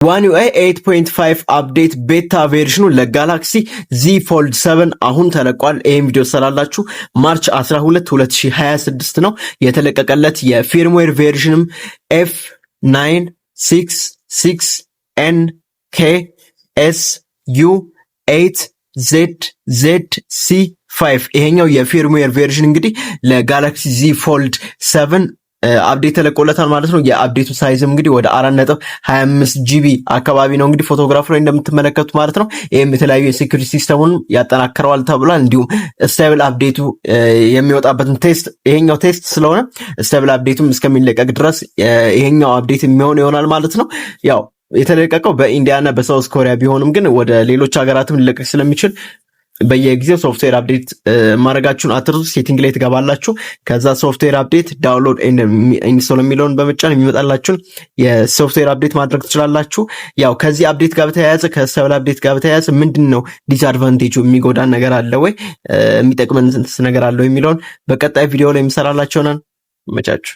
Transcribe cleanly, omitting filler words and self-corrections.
One UI 8.5 update beta version ኑ ለ Galaxy Z Fold 7 አሁን ተለቋል። ይህም ቪዲዮ ስሰራላችሁ March 12 2026 ነው የተለቀቀለት። የ firmware version ም F 9 6 6 N K S U 8 Z Z C 5። ይሄኛው የ firmware version እንግዲህ ለ Galaxy Z Fold 7 update ተለቆለታል ማለት ነው። የ update ቱ size ም እንግዲህ ወደ 4.25 GB አካባቢ ነው እንግዲህ ፎቶግራፍ ላይ እንደምትመለከቱት ማለት ነው። ይህም የተለያዩ የ security system ኡን ያጠናክረዋል ተብሏል። እንዲሁም stable update ቱ የሚወጣበትን test፣ ይሄኛው test ስለሆነ stable update ቱም እስከሚለቀቅ ድረስ ይሄኛው update የሚሆን ይሆናል ማለት ነው። ያው የተለቀቀው በ India እና በ South Korea ቢሆንም ግን ወደ ሌሎች ሀገራትም ሊለቀቅ ስለሚችል በየጊዜው software update ማድረጋችሁን አትርሱ። Setting ላይ ትገባላችሁ። ከዛ software update፣ download፣ install የሚለውን በመጫን የሚመጣላችሁን የ software update ማድረግ ትችላላችሁ። ያው ከዚህ update ጋር በተያያዘ፣ ከ stable update ጋር በተያያዘ ምንድን ነው disadvantage ኡ፣ የሚጎዳን ነገር አለ ወይ፣ የሚጠቅመን ነገር አለ ወይ የሚለውን በቀጣይ ቪዲዮ ላይ የምሰራላችሁ ይሆናል። ይመቻችሁ።